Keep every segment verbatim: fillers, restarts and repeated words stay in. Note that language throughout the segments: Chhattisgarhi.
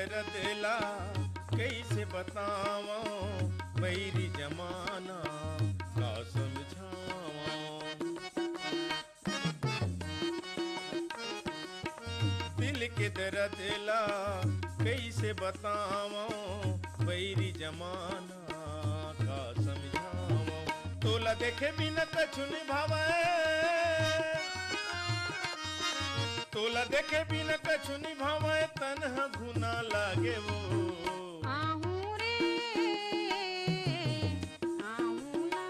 दर्द ला कइसे बतावं, बैरी जमाना का समझावं। दिल के दर्द ला कइसे बतावं, बैरी जमाना का समझावं। तोला देखे बिना कछु नइ भावय, तोला देखे बिना कछु नइ भावय, तन ह घुना लागे वो। आहूँ रे, आहूँ ना,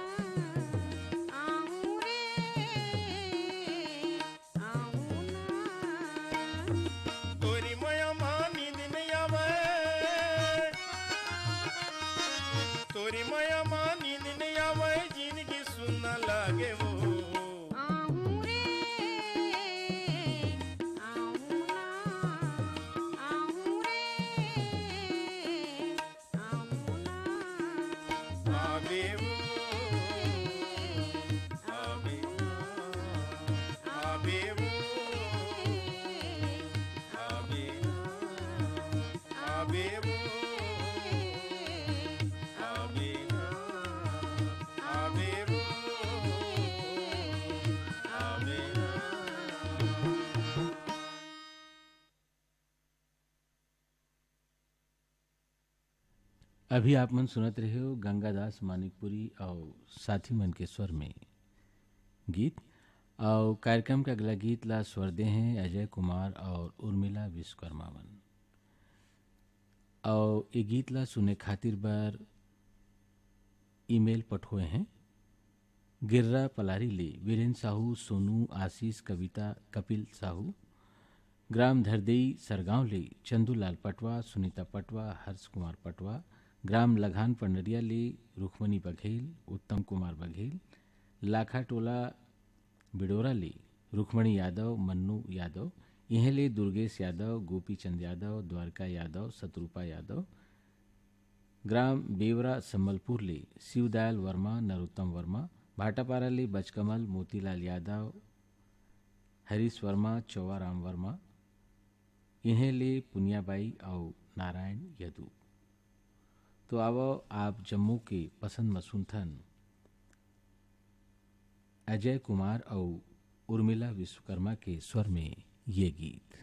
आहूँ रे, आहूँ ना। तोरी मया मा नींद नइ आवय, तोरी मया मा नींद नइ आवय, जिनगी सुन्ना लागे वो। आहूँ रे, आहूँ ना, आहूँ रे, आहूँ ना। आबे वो, आबे ना, आबे वो, आबे ना, आबे वो, आबे ना, आबे वो, आबे ना। अभी आप मन सुनत रहे हो गंगादास मानिकपुरी अउ साथी मन के स्वर में गीत। अउ कार्यक्रम के अगला गीत ला स्वर दे हैं अजय कुमार अउ उर्मिला विश्वकर्मा मन। अउ ये गीत ला सुने खातिर बर ईमेल पठोए हैं। गिर्रा पलारी ले वीरेन साहू, सोनू, आशीष, कविता, कपिल साहू। ग्राम धरदेई सरगांव ले चंदूलाल पटवा, सुनीता पटवा, हर्ष कुमार पटवा। ग्राम लघान पंडरिया ले रुखमणी बघेल, उत्तम कुमार बघेल। लाखा टोला बिडोरा ले रुखमणी यादव, मन्नू यादव। इहें ले दुर्गेश यादव, गोपीचंद यादव, द्वारका यादव, सतरूपा यादव। ग्राम बेवरा संबलपुर ले शिवदयाल वर्मा, नरोत्तम वर्मा। भाटापारा ले बचकमल, मोतीलाल यादव, हरीश वर्मा, चौवाराम वर्मा। इहें ले पुनियाबाई अउ नारायण यदु। तो आवव, आप जम्मो के पसंद म सुनथन अजय कुमार अउ उर्मिला विश्वकर्मा के स्वर में ये गीत।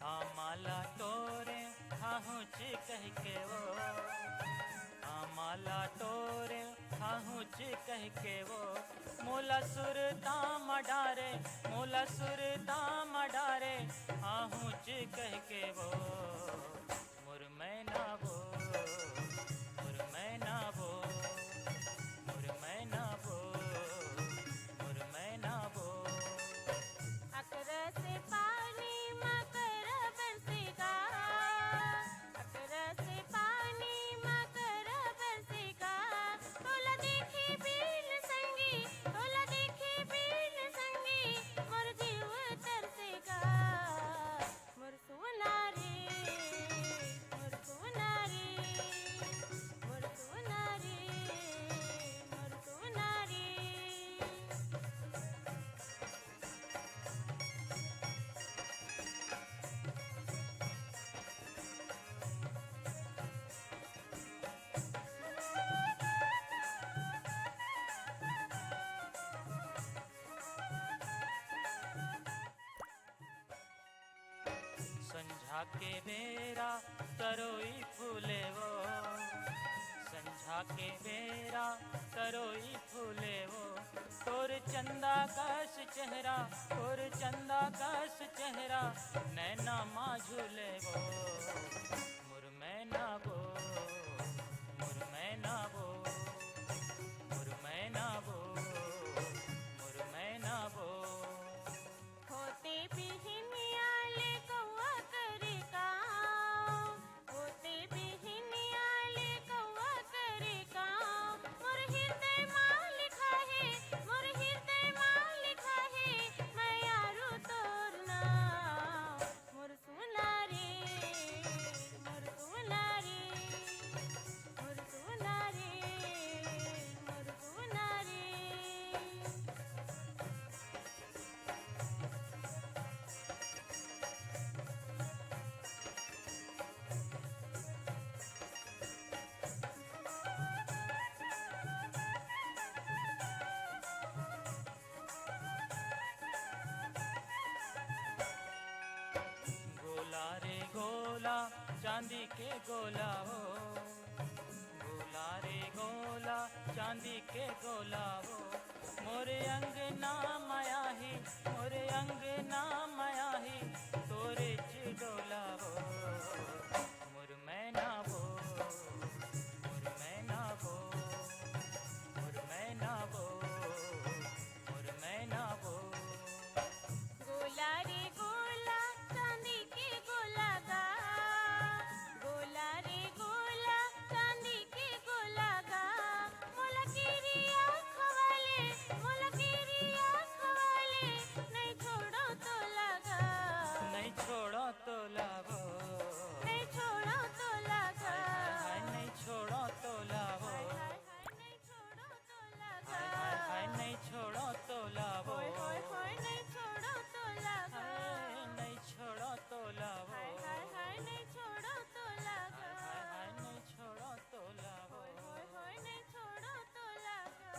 आमाला टोरे हाहुच कहिके वो, आमाला टोरे हाहुच कहिके वो, मोला सुरता म डारे, मोला सुरता म डारे, हाहुच कहिके वो, मोर मैना वो, मोर मैना वो, मोर मैना वो, मोर मैना वो। अकरस पानी मकर बरसेगा, अकरस पानी मकर बरसेगा। तोला देखे बिन संगी, तोला देखे बिन संगी, मोर जीव तरसेगा। मोर सोना रे, मोर सोना रे, मोर सोना रे, मोर सोना रे। संझा के बेरा तरोई फूले वो, संझा के बेरा तरोई फूले वो, तोर चंदा कस चेहरा, तोर चंदा कस चेहरा, नैना मा झूले वो। मोर मैना वो, मोर मैना वो, मोर मैना वो, मोर मैना वो। होते बिहिनिया ले कौआ करे काम, होते बिहिनिया ले कौआ करे काम, मोर चांदी के गोला हो, गोला रे गोला, चांदी के गोला हो। मोरे अंगना माया ही, मोरे अंगना माया ही, तोरे चिडोला हो। मोर मैना वो, मोर मैना वो, मोर मैना वो, मोर मैना वो। गोला रे गोला, चांदी के गोला गा। गोला रे गोला, चांदी के गोला गा। मोला किरिया खवाले, मोला किरिया खवाले, नहीं छोड़ो तोला गा। नहीं छोड़ो तोला वो। नहीं छोड़ो तोला गा। हाय, हाय, हाय, नहीं छोड़ो तोला वो। हाय, हाय, हाय, नहीं छोड़ो तोला गा। हाय, हाय, हाय, नहीं छोड़ो तोला वो। होय, होय, होय, नहीं छोड़ो तोला गा। हाय, नहीं छोड़ो तोला वो। हाय, हाय, हाय, नहीं छोड़ो तोला गा। हाय, हाय, हाय, नहीं छोड़ो तोला वो। होय, होय, होय, नहीं छोड़ो तोला गा।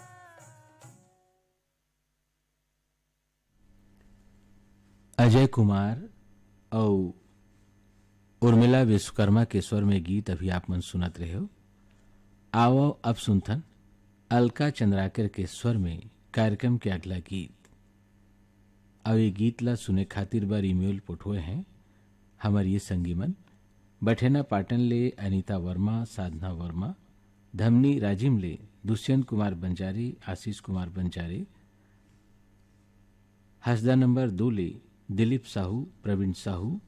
अजय कुमार अउ उर्मिला विश्वकर्मा के स्वर में गीत अभी आप मन सुनत रहे हो। आवो अब सुनथन अलका चंद्राकर के स्वर में कार्यक्रम के अगला गीत। अउ ये गीत ला सुने खातिर बर ईमेल पठोए हैं हमर ये संगी मन। बठेना पाटन ले अनीता वर्मा, साधना वर्मा, धमनी राजिम ले दुष्यंत कुमार बंजारे, आशीष कुमार बंजारे, हसदा नंबर दो ले दिलीप साहू, प्रवीण साहू,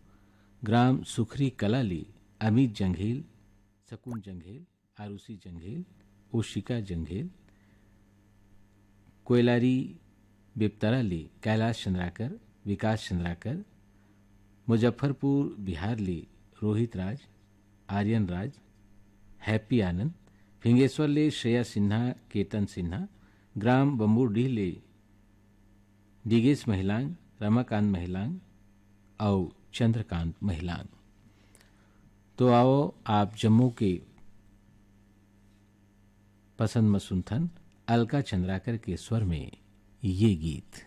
ग्राम सुखरी कला ले अमित जंघेल, सकुन जंघेल, आरुषि जंघेल, ओशिका जंघेल, कोयलारी बेपतरा ले कैलाश चंद्राकर, विकास चंद्राकर, मुजफ्फरपुर बिहार ले रोहित राज, आर्यन राज, हैप्पी आनंद, फिंगेश्वर ले श्रेया सिन्हा, केतन सिन्हा, ग्राम बम्बूरडीह ले डिगेश महिलांग, रमाकांत महिलांग अउ चंद्रकांत महिलांग। तो आओ आप जम्मो के पसंद म सुनथन अलका चंद्राकर के स्वर में ये गीत।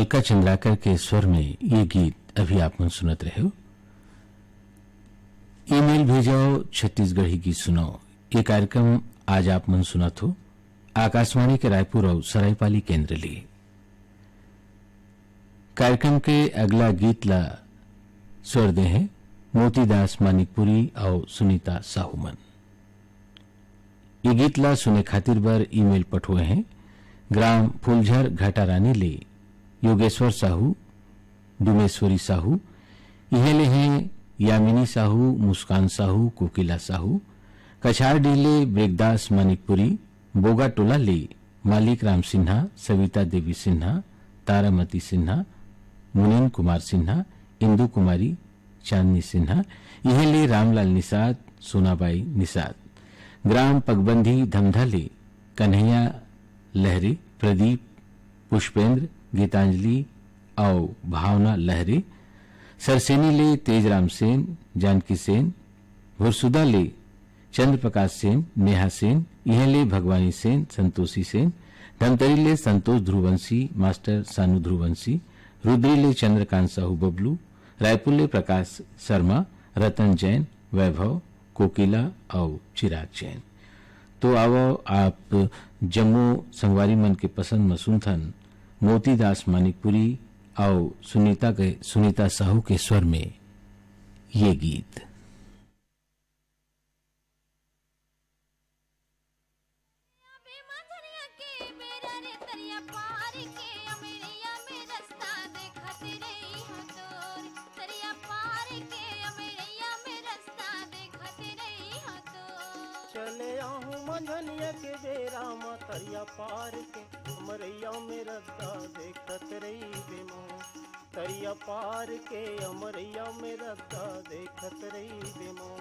अलका चंद्राकर के स्वर में ये गीत अभी आप मन सुनत रहे हो। ईमेल भेजाओ, छत्तीसगढ़ी गीत सुनाओ। ये कार्यक्रम आज आप मन सुनत हो आकाशवाणी के रायपुर और सरायपाली केंद्र ले। कार्यक्रम के अगला गीत ला स्वर दे हैं मोतीदास मानिकपुरी और सुनीता साहू मन। ये गीत ला सुने खातिर बर ईमेल पठोए हैं ग्राम फुलझर घाटारानी ले योगेश्वर साहू, डुमेश्वरी साहू, इहे ले हैं यामिनी साहू, मुस्कान साहू, कोकिला साहू, कछारडीह ले ब्रेकदास मानिकपुरी, बोगाटोला ले मालिक राम सिन्हा, सविता देवी सिन्हा, तारामती सिन्हा, मुनीन कुमार सिन्हा, इंदु कुमारी, चांदनी सिन्हा, इहे ले रामलाल निषाद, सोनाबाई निषाद। ग्राम पगबंधी धमधा ले कन्हैया लहरे, प्रदीप, पुष्पेंद्र, गीतांजलि अउ भावना लहरे। सरसेनी ले तेजराम सेन, जानकी सेन, भुरसुदा ले चंद्र प्रकाश सेन, नेहा सेन, इहे ले भगवानी सेन, संतोषी सेन, धमतरी ले संतोष ध्रुवंशी, मास्टर सानू ध्रुवंशी, रुद्री ले चंद्रकांत साहू बबलू, रायपुर ले प्रकाश शर्मा, रतन जैन, वैभव, कोकिला अउ चिराग जैन। तो आवो आप जम्मो संगवारी मन के पसंद म सुनथन मोतीदास मानिकपुरी अउ सुनीता के, सुनीता साहू के स्वर में ये गीत। चले आहूँ मंझनिया के बेरा म तरिया पार के, अमरैया में रद्दा देखत रही बेमो। तरिया पार के, अमरैया में रद्दा देखत रही बेमो।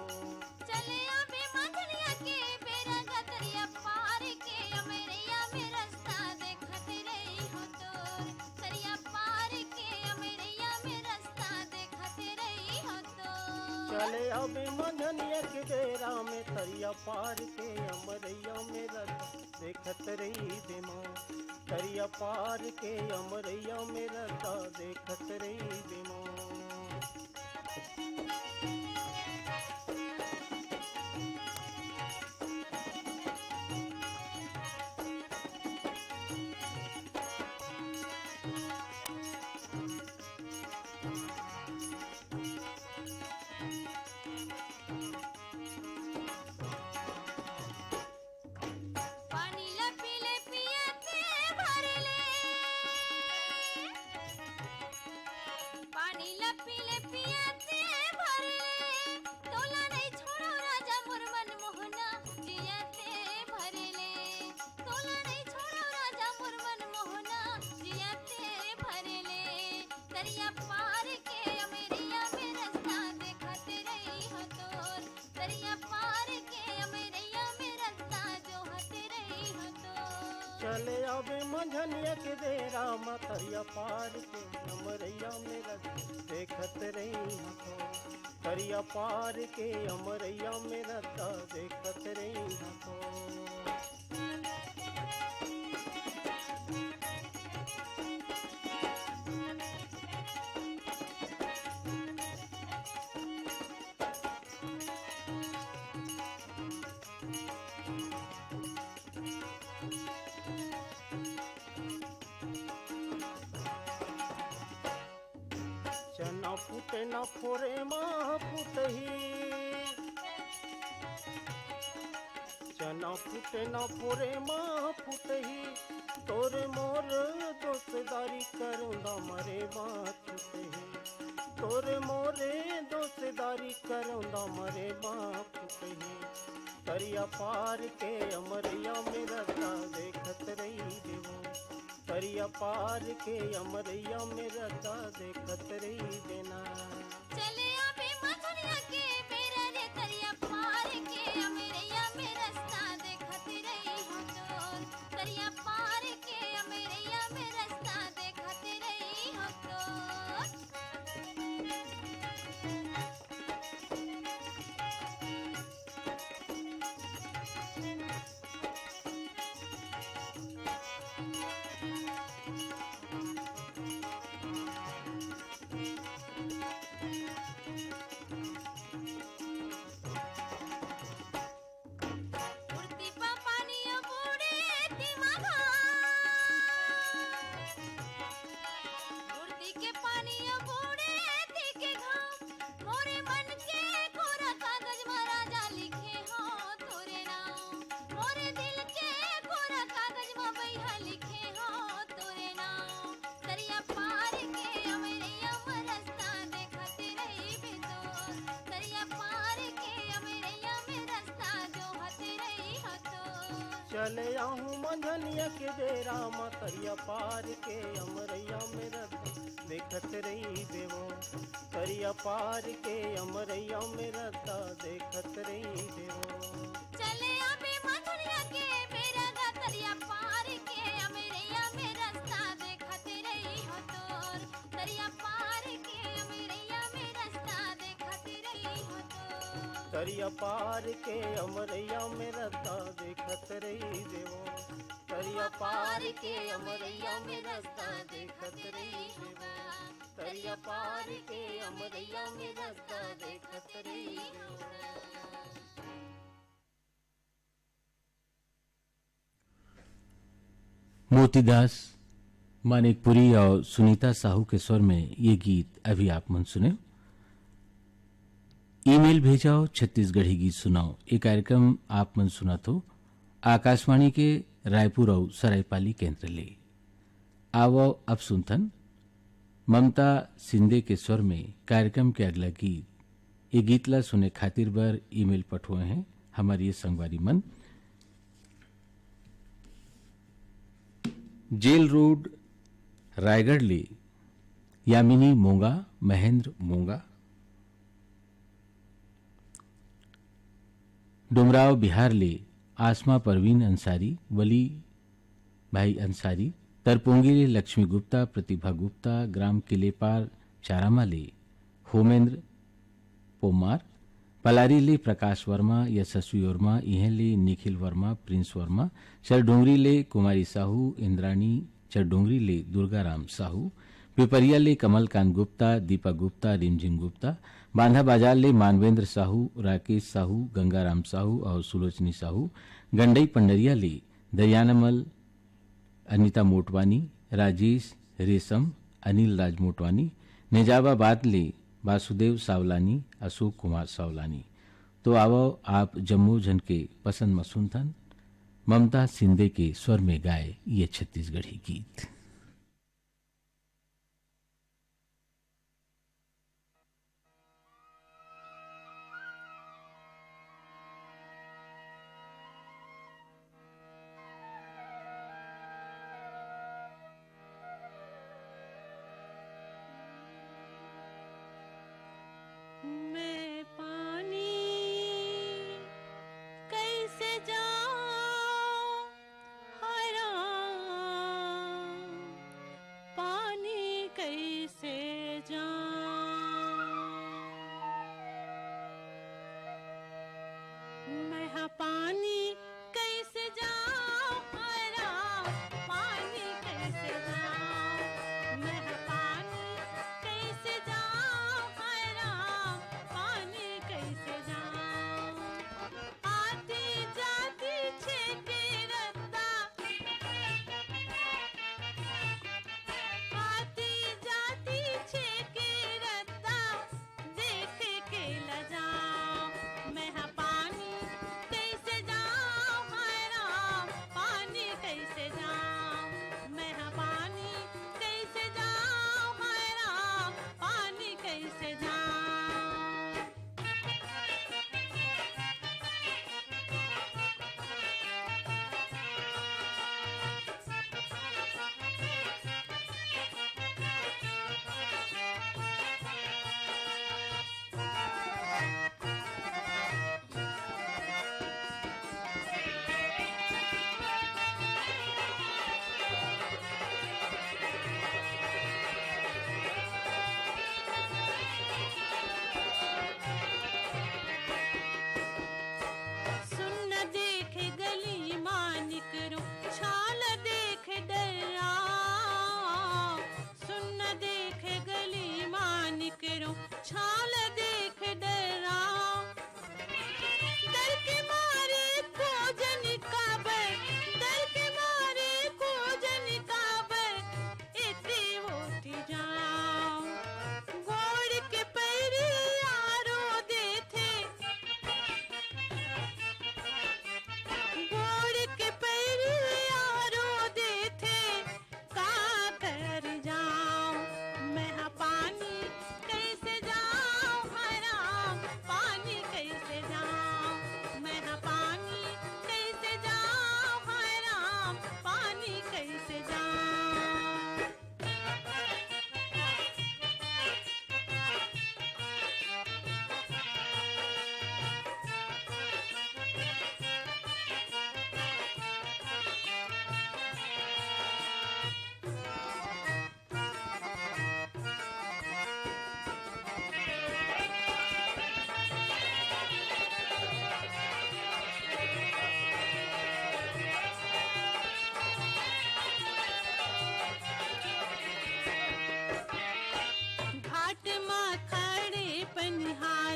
चले आबे मंझनिया के बेरा ग तरिया पार के, अमरैया में रस्ता देखत रही हो तोर। तरिया पार के, अमरैया में रस्ता देखत रही हो तोर। चले आबे मंझनिया के बेरा में तरिया पार के, अमरैया में रद्दा देखत रही बेमो। तरिया पार के, अमरैया में रद्दा देखत रही बेमो। पानी ला पीले पिया ते भर ले। पानी ला पीले पिया ते भर ले। तोला नहीं छोड़ो राजा मोर मन मोहना जिया ते भर ले। तोला नहीं छोड़ो राजा मोर मन मोहना जिया ते भर ले। तरिया पार के अमरिया में रस्ता देखत रही हो तोर। तरिया पार के अमरैया में रस्ता जोहत रही हो तो। चले आबे मंझनिया के बेरा म तरिया पार के अमरैया में रस्ता देखत रही हो तो। तरिया पार के अमरैया में रस्ता देखत रही हो तो। चना फूटे ना फोरे मा फूटही, चना फूटे ना फोरे मा फूटही, तोरे मोर दोस्तदारी करूंदा मरे मा छूटही, तोरे मोरे दोस्तदारी करूंदा मरे मा फूटही। तरिया पार के अमरिया में रस्ता देखत रही देवो, तरिया पार के अमरैया में रस्ता देखत रही देना। चले आबे मथुरिया के बेरा रे तरिया पार के अमरैया में रस्ता देखत रही हो तो। तरिया पार के अमरैया में रस्ता देखत रही हो तो। के पानी अउ बूड़े दी के घाम, मोरे मन के कोरा कागज म राजा लिखे हो तोरे नाम। मोरे दिल के कोरा कागज म बइहा लिखे हो तोरे नाम। तरिया पार के अमरैया म रस्ता देखत रहिबे तोर। तरिया पार के अमरैया म रस्ता जोहत रहिबे तोर। चले आहूँ मंझनिया के बेरा म तरिया पार के अमरैया म रस्ता देखत रहिबे वो। तरिया पार के अमरैया म रस्ता देखत रहिबे वो। चले आबे मंझनिया के बेरा ग तरिया पार के अमरैया म रस्ता देखत रहिबे तोर। तरिया पार के अमरैया म रस्ता देखत रहिबे तोर। तरिया पार के अमरैया म रस्ता देखत रहिबे वो। तरिया पार के अमरैया म रस्ता देखत रहिबे। तरिया पार के अमरैया म रस्ता देखत रहिबे। मोतीदास मानिकपुरी और सुनीता साहू के स्वर में ये गीत अभी आप मन सुने। ईमेल भेजाओ, छत्तीसगढ़ी गीत सुनाओ। ये कार्यक्रम आप मन सुनत हो आकाशवाणी के रायपुर और सरायपाली केंद्र ले। आवो अब सुनथन ममता शिंदे के स्वर में कार्यक्रम के अगला गीत। ये गीत ला सुने खातिर बर ईमेल पठोए हैं हमर ये संगवारी मन। जेल रोड रायगढ़ ले यामिनी मोंगा, महेंद्र मोंगा, डुमराव बिहार ले आसमा परवीन अंसारी, वली भाई अंसारी, तरपोंगी ले लक्ष्मी गुप्ता, प्रतिभा गुप्ता, ग्राम किलेपार चारामा ले होमेंद्र पोमार, पलारी ले प्रकाश वर्मा, यशस्वी वर्मा, इहें ले निखिल वर्मा, प्रिंस वर्मा, चरडोंगरी ले कुमारी साहू, इंद्राणी, चरडोंगरी ले दुर्गाराम साहू, पिपरिया ले कमलकांत गुप्ता, दीपा गुप्ता, रिमझिम गुप्ता, बांधा बाजार ले मानवेंद्र साहू, राकेश साहू, गंगाराम साहू और सुलोचनी साहू, गंडई पंडरिया ले दरियानमल, अनिता मोटवानी, राजेश रेशम, अनिल राज मोटवानी, निजाबाबाद ले वासुदेव सावलानी, अशोक कुमार सावलानी। तो आवो आप जम्मो झन के पसंद म सुनथन ममता शिंदे के स्वर में गाए ये छत्तीसगढ़ी गीत। मैं पानी कैसे जाऊं हरा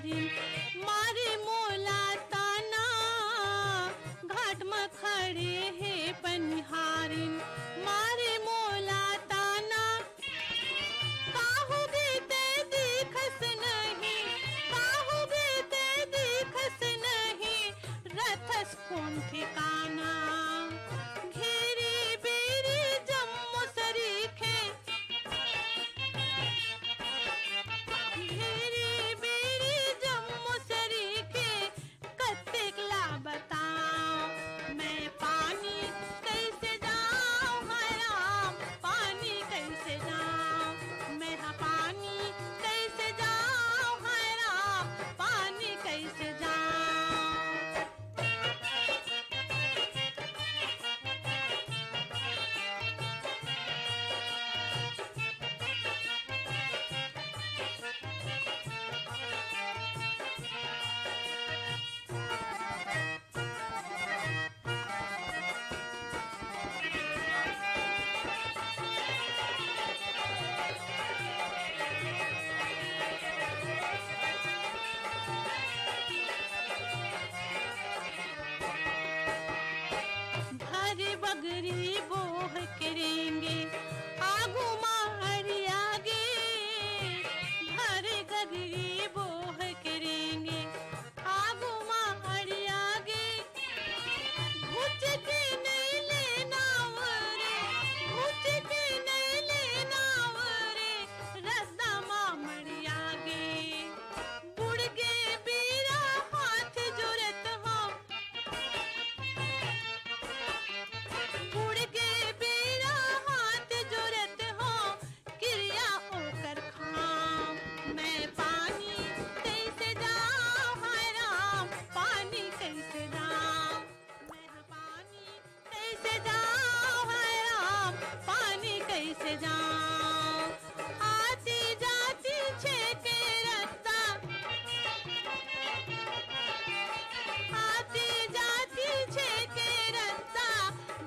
मारे मोला ताना, घाट म खड़े हे पनिहारिन। मारे मोला ताना, काहू बीते दिखस नहीं, काहू बीते दिखस नहीं, रथस कोन ठिकाना। घेरी बेरी जम्मो सरीखे, घेरी बेरी जम्मो सरीखे, कतेक ला बताओ मैं पानी कैसे जाओ, हाय राम, पानी कैसे जाओ, मैं हा पानी कैसे जाओ, हाय राम, पानी कैसे जाओ। भरे बगरी बोह के रेंगे, आगू मा अड़िया गे। भरे गगरी बोह के रेंगे, आगू मा अड़िया गे। घुच के नइ लेना रे, घुच के नइ लेना रे, रद्दा मा मड़िया गे। बुड़ गे बीरा हाथ जोरत हो, बुड़ गे बीरा हाथ जोरत हो, किरिया ओकर खाम। मैं पानी कैसे जाओ, हाय राम, पानी कैसे जाओ, मैं पानी कैसे जाओ, हाय राम, पानी कैसे जाओ। आती जाती छेके रस्ता, आती जाती छेके रस्ता,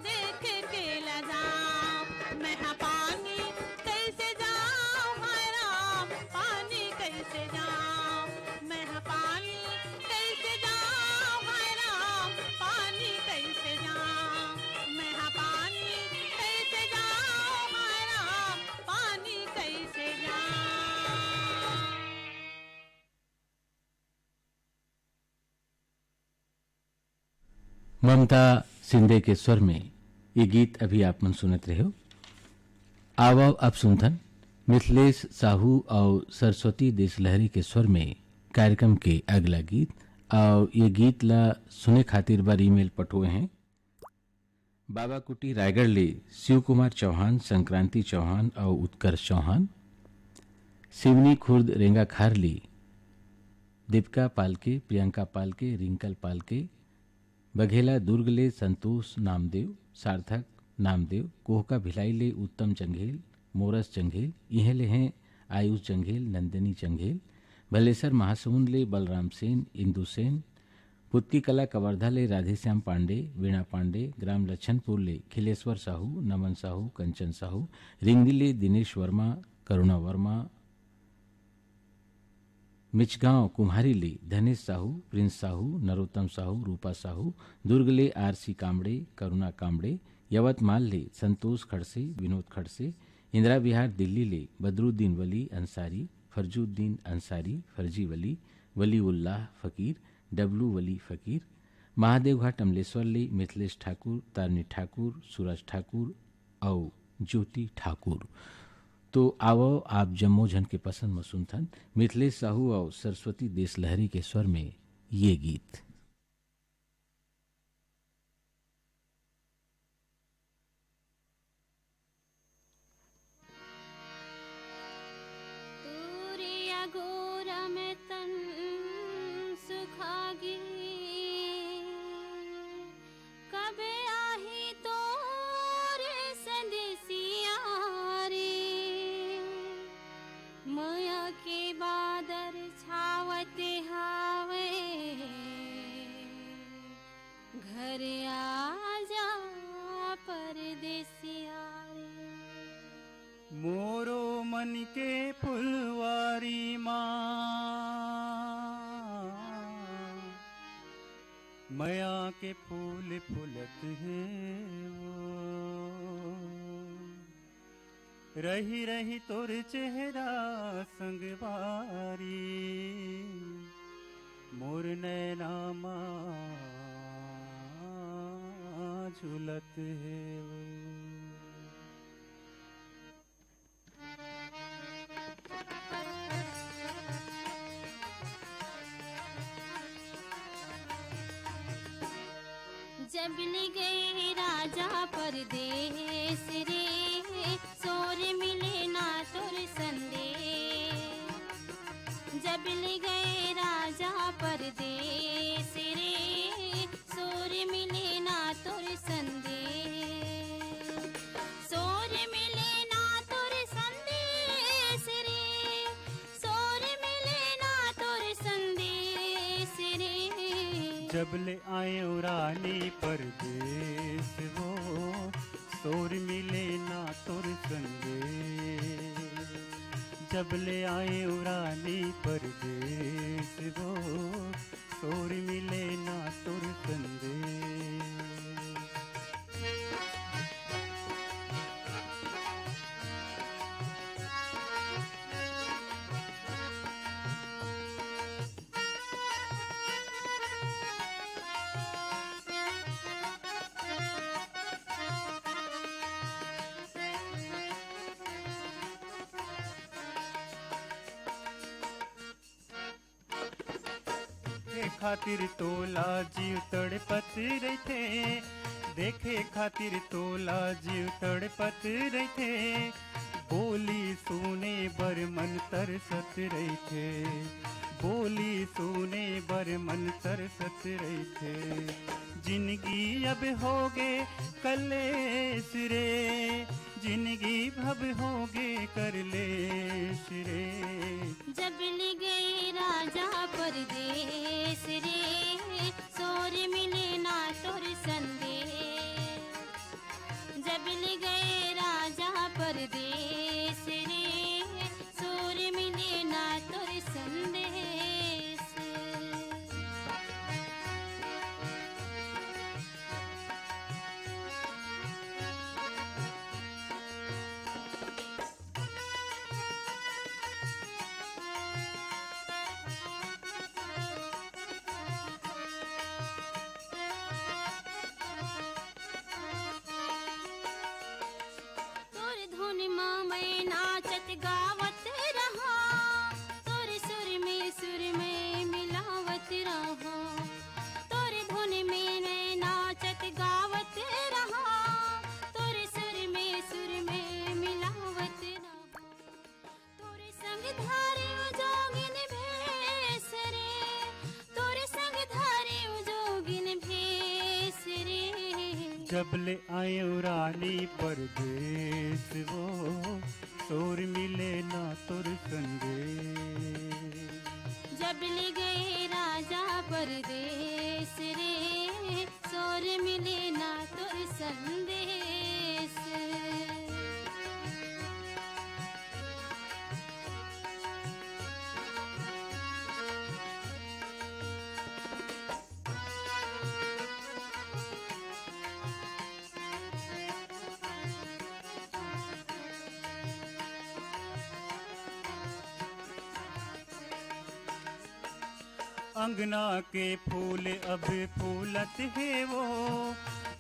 देख के लजाओ। मैं हा पानी कैसे जाओ, हाय राम, पानी कैसे जाओ। मैं हा पानी कैसे जाओ, हाय राम, पानी कैसे जाओ। मैं हा पानी कैसे जाओ, हाय राम, पानी कैसे जाओ। ममता शिंदे के स्वर में ये गीत अभी आप मन सुनत रहे हो। आवव अब सुनथन मिथिलेश साहू और सरस्वती देशलहरी के स्वर में कार्यक्रम के अगला गीत। और ये गीत ला सुने खातिर बर ईमेल पठोए हैं बाबा कुटी रायगढ़ ले शिव कुमार चौहान, संक्रांति चौहान और उत्कर्ष चौहान। सिवनी खुर्द रेंगाखार ले दीपिका पालके, प्रियंका पालके, रिंकल पालके। बघेला दुर्ग ले संतोष नामदेव, सार्थक नामदेव। कोहका भिलाई ले उत्तम जंघेल, मोरस जंघेल। इहें ले हैं आयुष जंघेल, नंदिनी जंघेल। भलेसर महासमुंद ले बलराम सेन, इंदु सेन। पुत्ती कला कवर्धा ले राधेश्याम पांडे, वीणा पांडे। ग्राम लच्छनपुर ले खिलेश्वर साहू, नमन साहू, कंचन साहू। रिंगदी ले दिनेश वर्मा, करुणा वर्मा। मिचगांव कुम्हारी ले धनेश साहू, प्रिंस साहू, नरोत्तम साहू, रूपा साहू। दुर्ग ले आरसी कामड़े, करुणा कामड़े। यवतमाल ले संतोष खड़से, विनोद खड़से। इंदिरा विहार दिल्ली ले बदरुद्दीन वली अंसारी, फरजुद्दीन अंसारी, फर्जी वली, वलीउल्लाह फकीर, डब्लू वली फकीर। महादेवघाट अमलेश्वर ले मिथिलेश ठाकुर, तारनी ठाकुर, सूरज ठाकुर अउ ज्योति ठाकुर। तो आवव, आप जम्मो झन के पसंद म सुनथन मिथिलेश साहू अउ सरस्वती देशलहरी के स्वर में ये गीत। तोरे अगोरा में तन सुखागे, कब आही तोर संदेसिया रे। मया के बादर छावत हावे, घर आ जा परदेसिया रे। मोरो मन के फुलवारी मा मया के फूल फुलत हे वो। रही रही तोर चेहरा संगवारी, मोर नैना मा झुलत हे वो। जब ले गए राजा परदेस रे, सोर मिले ना तोर संदेस। जब ले गए राजा परदेस रे, सोर मिले ना तोर संदेस। सोर मिले ना तोर संदेस रे, सोर मिले ना तोर संदेस रे। जब ले आए रानी परदेस वो, सोर मिले ना तोर संदेस। जब ले आए रानी परदेस वो, सोर मिले ना तोर संदेस। देखे खातिर तोला जीव तड़पत रहिथे, देखे खातिर तोला जीव तड़पत रहिथे। बोली सुने बर मन तरसत रहिथे, बोली सुने बर मन तरसत रहिथे। जिनगी अब होगे कलेस रे, जिनगी भब होगे करलेस रे। जब ले गए राजा परदेस रे, सोर मिले ना तोर संदेस। जब ले गए राजा परदेस रे, सोर मिले ना तोर संदेस। तोर धुन मा मैं नाचत गावत रहूं, तोर सुर में सुर मैं मिलावत रहूं। तोर धुन में मैं नाचत गावत रहूं, तोर सुर में सुर मैं मिलावत रहूं। तोर संग धारेंव जोगिन भेस रे, तोर संग धारेंव जोगिन भेस रे। जब ले आएंव रानी परदेस वो, सोर मिले ना तोर संदेस। जब ले गए राजा परदेस रे, सोर मिले ना तोर संदेस। अंगना के फूल अब फूलत हे वो,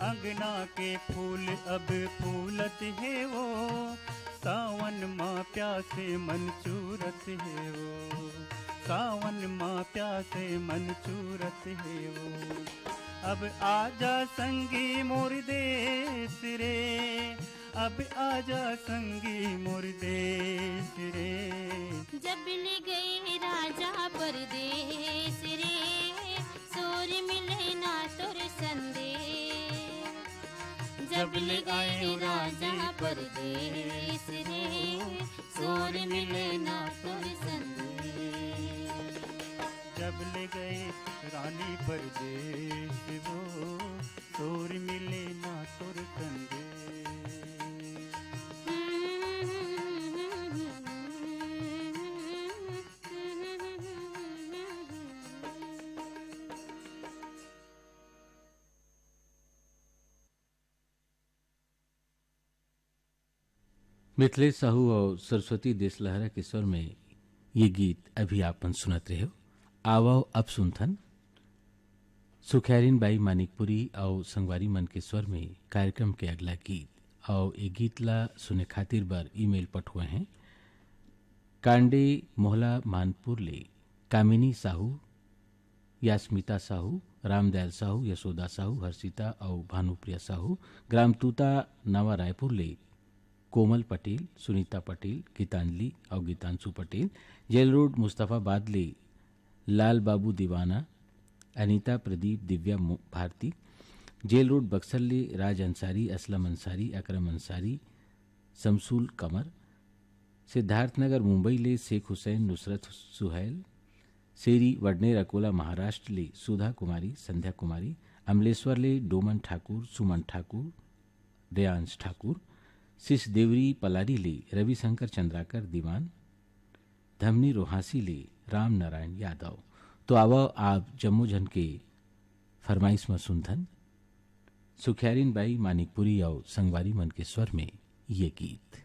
अंगना के फूल अब फूलत हे वो, सावन मा प्यासे मन चूरत हे वो, सावन मा प्यासे मन चूरत हे वो। अब आजा संगी मोर देस रे, अब आजा संगी मोर देस रे। जब ले गए राजा परदेस रे, सोर मिले ना तोर संदेस। जब ले गए राजा परदेस रे, सोर मिले ना तोर संदेस। जब ले गए रानी परदेस वो, सोर मिले ना तोर संदेस। मिथिलेश साहू और सरस्वती देशलहरा के स्वर में ये गीत अभी आपन सुनत रहे हो। आवव अब सुनथन सुखैरिन बाई मानिकपुरी और संगवारी मन के स्वर में कार्यक्रम के अगला गीत। और ये गीत ला सुने खातिर बर ईमेल पठुए हैं कांडे मोहला मानपुर ले कामिनी साहू, यास्मिता साहू, रामदयाल साहू, यशोदा साहू, हर्षिता और भानुप्रिया साहू, ग्राम तूता नवा रायपुर ले कोमल पटेल, सुनीता पटेल, गीतांजलि और गीतांशु पटेल, जेल रोड मुस्तफाबाद ले लाल बाबू दीवाना, अनीता प्रदीप, दिव्या मो-, भारती, जेल रोड बक्सर ले राज अंसारी, असलम अंसारी, अकरम अंसारी, शमसूल कमर, सिद्धार्थनगर मुंबई ले शेख हुसैन, नुसरत सुहैल, सेरी वडनेर अकोला महाराष्ट्र ले सुधा कुमारी, संध्या कुमारी, अमलेश्वर ले डोमन ठाकुर, सुमन ठाकुर, रेयांश ठाकुर, सिस देवरी पलारी ले रविशंकर चंद्राकर दीवान, धमनी रोहासी ले राम नारायण यादव। तो आवा आप जम्मो झन के फरमाइश म सुनथन सुखियारिन बाई मानिकपुरी और संगवारी मन के स्वर में ये गीत।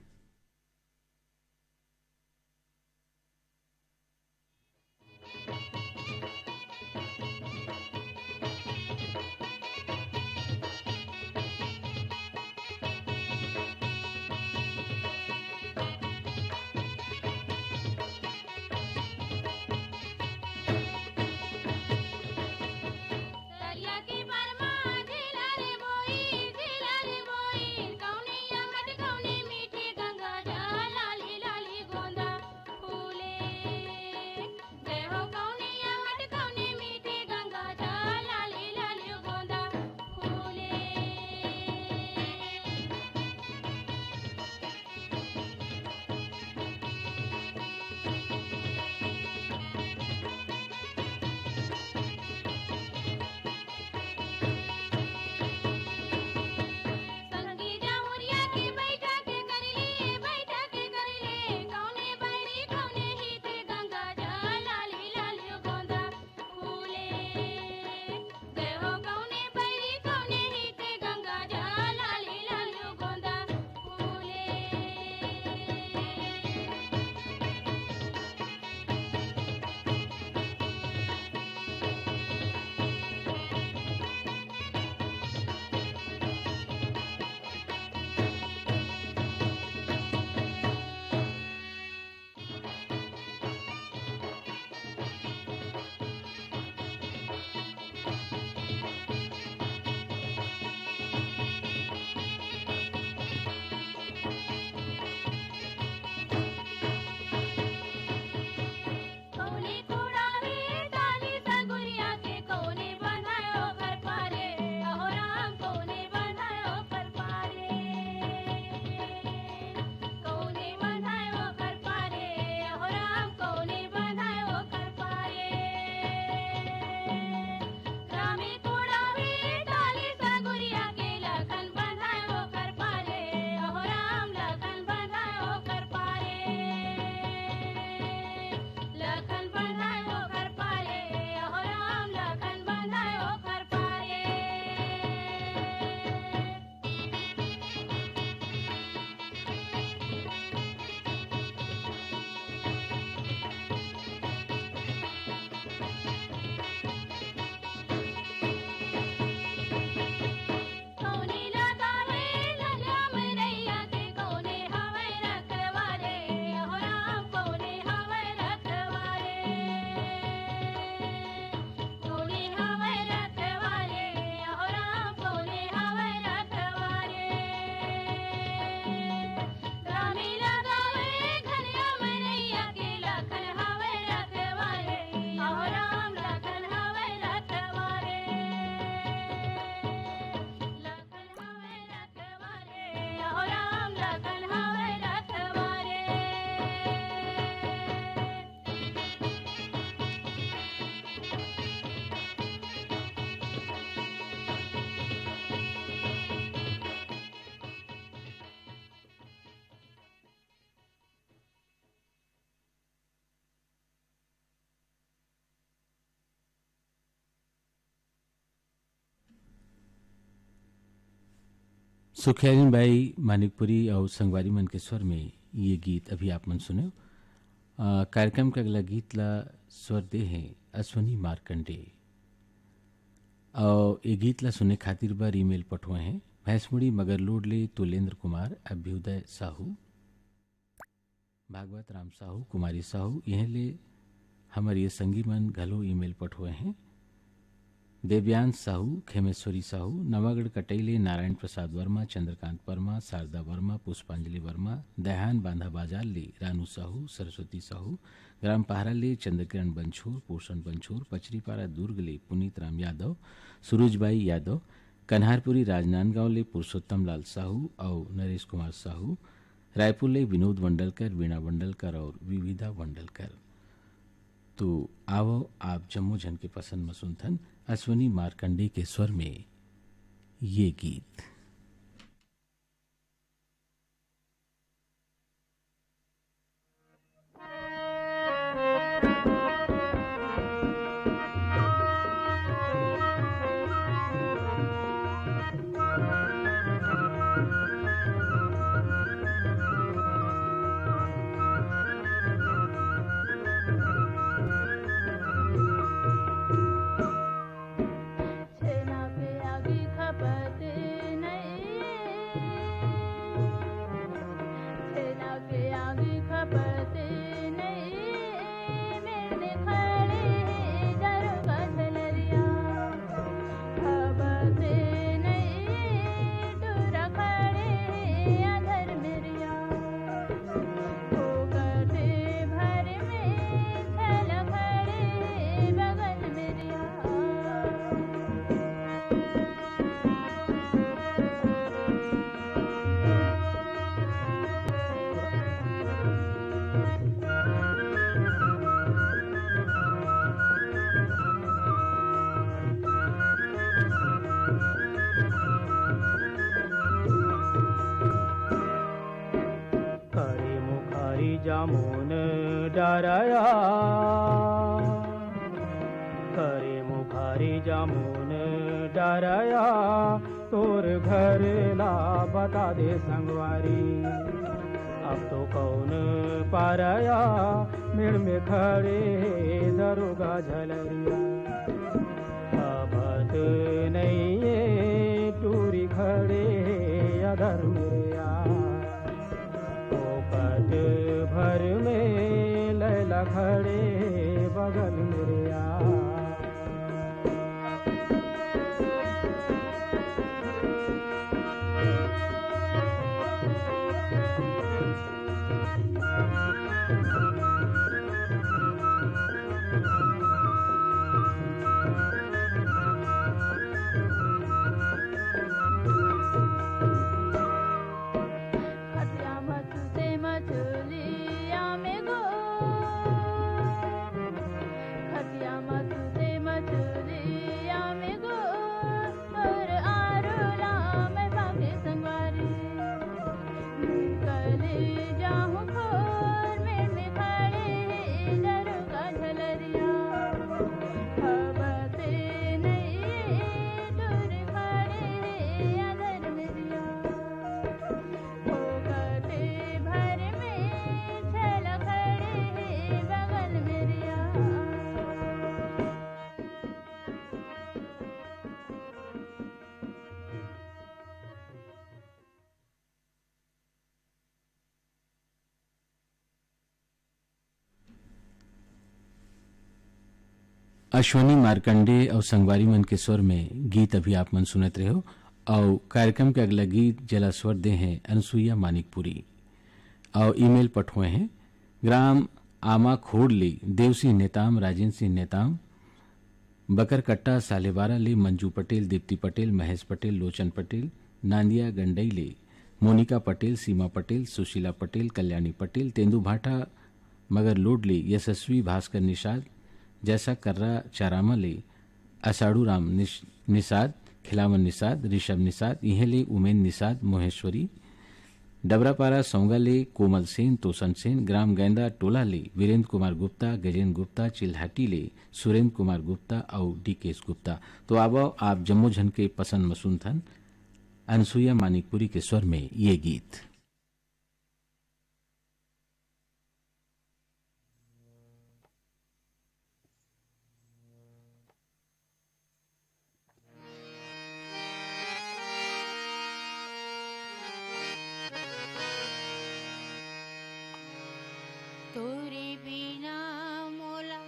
सुखियारिन बाई मानिकपुरी अउ संगवारी मन के स्वर में ये गीत अभी आप मन सुनेव। अ, कार्यक्रम के अगला गीत ला स्वर दे हे अश्विनी मार्कंडे। अउ ये गीत ला सुने खातिर बर ईमेल पठोए हे भैंसमुड़ी मगरलोड ले तुलेंद्र कुमार, अभ्युदय साहू, भागवत राम साहू, कुमारी साहू, इहें ले हमर ये संगी मन घलो ईमेल पठोए हे। देवयान साहू, खेमेश्वरी साहू, नवागढ़ कटई ले नारायण प्रसाद वर्मा, चंद्रकांत वर्मा, शारदा वर्मा, पुष्पांजलि वर्मा, दयाहान बांधा बाजार ले रानू साहू, सरस्वती साहू, ग्राम पहारा ले चंद्रकिरण बंछोर, पोषण बंछोर, पचरीपारा दुर्ग ले पुनीत राम यादव, सुरुजबाई यादव, कन्हारपुरी राजनांदगांव ले पुरुषोत्तम लाल साहू अउ नरेश कुमार साहू, रायपुर ले विनोद वंडलकर, वीणा वंडलकर और विविधा वंडलकर। तो आवो आप जम्मो झन के पसंद म सुनथन अश्विनी मार्कंडे के स्वर में ये गीत। छेना के आगी खपत नइ, छेना के आगी खपत नइ, मेड़ में खड़े हे दारोगा झलरिया। खपत नइ, टूरा खड़े हे अधर मेरिया। फोकट भर में छेला खड़े बगल में रिया। करे मुखारी जामुन डारया, करे मुखारी जामुन डारया, तोर घर ला बता दे संगवारी। अब तो कौन पारया, मेड़ में खड़े हे दरोगा झलरिया। खपत नइये टूरी खड़े हे अधर मेरिया। फोकट भर में लैला खड़े बगल मेरिया। खटिया म सुते मचुलिया में गो, खटिया म सुते मचुलिया में गो, तोर आरोला में पाके संगवारी। निकले जाहूँ खोर में, में खड़े हे दरोगा झलरिया। खपत नइये टूरी खड़े हे अधर मेरिया। फोकट भर में छेला खड़े हे बगल मेरिया। अश्विनी मार्कंडे अउ संगवारी मन के स्वर में गीत अभी आप मन सुनत रहेव। अउ कार्यक्रम के अगला गीत, जेला स्वर दे हे अनुसुईया मानिकपुरी अउ ईमेल पठोए हे ग्राम आमा खोड़ ले देव सिंह नेताम, राजेंद्र सिंह नेताम, बकरकट्टा सालेवारा ले मंजू पटेल, दीप्ति पटेल, महेश पटेल, लोचन पटेल, नांदिया गंडई ले मोनिका पटेल, सीमा पटेल, सुशीला पटेल, कल्याणी पटेल, तेंदूभाटा मगरलोड ले यशस्वी भास्कर निषाद, जैसा कर्रा चारामा ले असाड़ू राम निष-, निषाद, खिलावन निषाद, ऋषभ निषाद, इहें ले उमेन निषाद, मोहेश्वरी, डबरापारा सौंगा ले कोमल सेन, तोसन सेन, ग्राम गैंदा टोला ले वीरेंद्र कुमार गुप्ता, गजेंद्र गुप्ता, चिल्हाटी ले सुरेंद्र कुमार गुप्ता अउ डीकेएस गुप्ता। तो आवव, आप जम्मो झन के पसंद म सुनथन अनुसुईया मानिकपुरी के स्वर में ये गीत। तोरे बिना मोला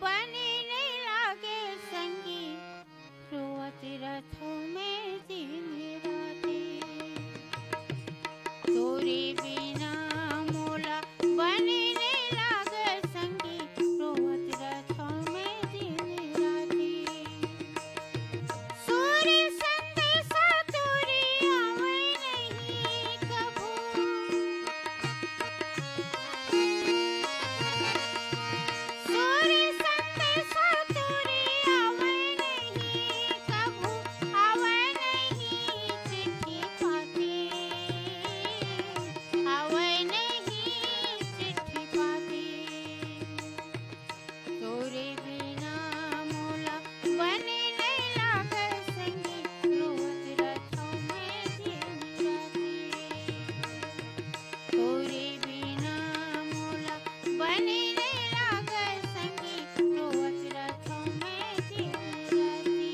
बने नइ लागे संगी, रोवत रथों में दिन राती। तोरे बिना मोला बने नइ लागे संगी, रोवत रथों में दिन राती। सूरी संदेशा तोरी आवै नहीं कभू। सूरी संदेशा तोरी आवै नहीं कभू, आवै नहीं चिट्ठी पाती, आवै नहीं चिट्ठी पाती। तोरे बिना मोला बने नइ लागे संगी, रोवत रथों में दिन राती। तोरे बिना मोला बने नइ लागे संगी, रोवत रथों में दिन राती।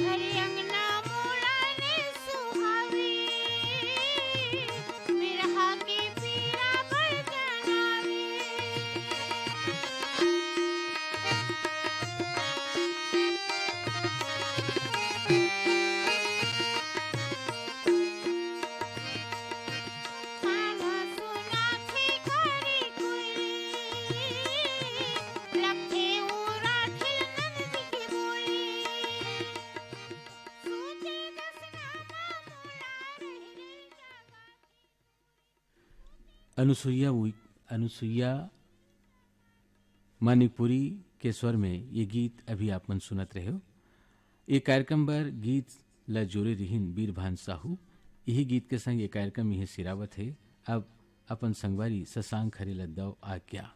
घर अंगना मोला ने सुहावे, बिरहा के पीरा बर जनावे। अनुसुईया उइ-, अनुसुईया मानिकपुरी के स्वर में ये गीत अभी आप मन सुनत रहे हो। ये कार्यक्रम बर गीत ल जोरे रिहिन बीरभान साहू। यही गीत के संग ये कार्यक्रम इहें सिरावत हे। अब अपन संगवारी शशांक हरे ल दव आज्ञा।